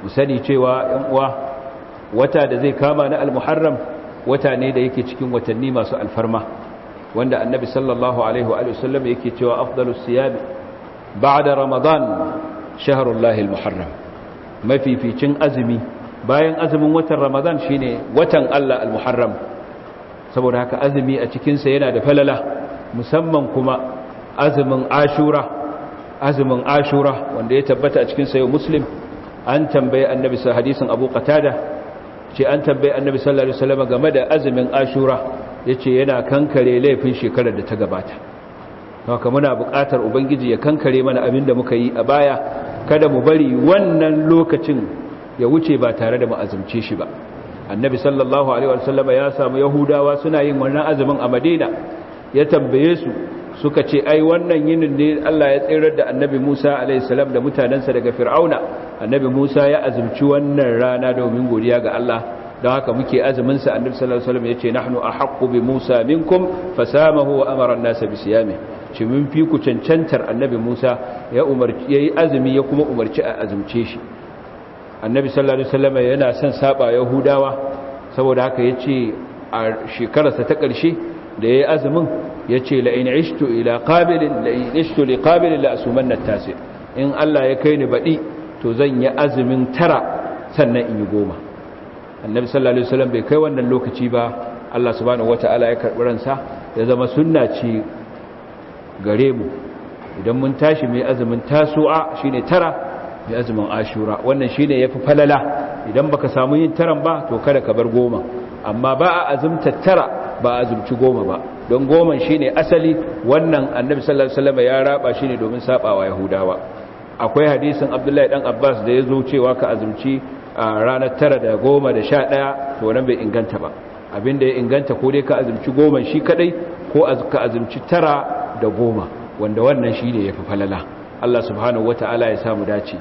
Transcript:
Mu sani cewa ‘yan uwa, wata da zai kama na Al-Muharram wata ne da yake cikin watanni masu alfarma, wanda Annabi sallallahu alaihi wa sallam yake cewa afdalus siyam ba'da Ramadan shahrullahi al-Muharram. Mafificin azumi bayan azumin watan Ramadan shine watan Allah al-Muharram. Saboda haka azumi a cikin sa yana da falala, musamman kuma azumin Ashura, azumin Ashura wanda ya tabbata a cikin sayo Muslim. An tambaye Annabi sa hadisin Abu Qatada ce an tambaye Annabi sallallahu alaihi wasallam game da azumin Ashura, yace yana kankare laifin shekarar da ta gabata. Haka muna buƙatar Ubangiji ya kankare mana abin da muka yi a baya, kada mu bari wannan lokacin ya wuce ba tare da mu azumce shi ba. Annabi sallallahu alaihi wasallam ya samu Yahudawa suna yin wannan azumin a Madina, ya tambaye su, suka ce ai wannan yinin ne Allah ya tsirar da Annabi Musa alaihi salam da mutanansa daga Fir'auna. Annabi Musa ya azumci wannan rana domin godiya ga Allah, don haka muke azumin sa. Annabi sallallahu alaihi wasallam yace nahnu ahaqqu bi Musa minkum, fasamahu wa amara an-nasa bi siyamihi. Shi mun fi ku cancantar Annabi Musa, ya umarci yayi azumi ya kuma umarci a azumce shi. Annabi sallallahu alaihi wasallam yana son saba Yahudawa, saboda haka yace a shekararsa ta ƙarshe da yayi azumin yace la in ishtu ila qabilin la in ishtu li qabilin la asumanna at-tasi, in Allah ya kai ni baɗi to zan yi azumin 9 sannan in yi 10. Annabi sallallahu alaihi wasallam bai kai wannan lokaci ba, Allah subhanahu wataala ya karbi ransa. Ya zama sunna ce gare mu idan mun tashi mai azumin Tasu'a shine 9, mai azumin Ashura, wannan shine yafi falala. Idan baka samu yin 9 ba to kada ka bar 10, amma ba a azumta 9 ba a azumci 10 ba, don 10 shine asali. Wannan Annabi sallallahu alaihi wasallam ya raba shine domin sabawa Yahudawa. Akwai hadisin Abdullahi dan Abbas da yazo cewa ka azumci ranar 9 da 10 da 11, to wannan bai inganta ba. Abinda ya inganta ko dai ka azumci 10 shi kadai ko ka azumci 9 da 10, wanda wannan shine yafi falala. Allah subhanahu wataala ya samu dace.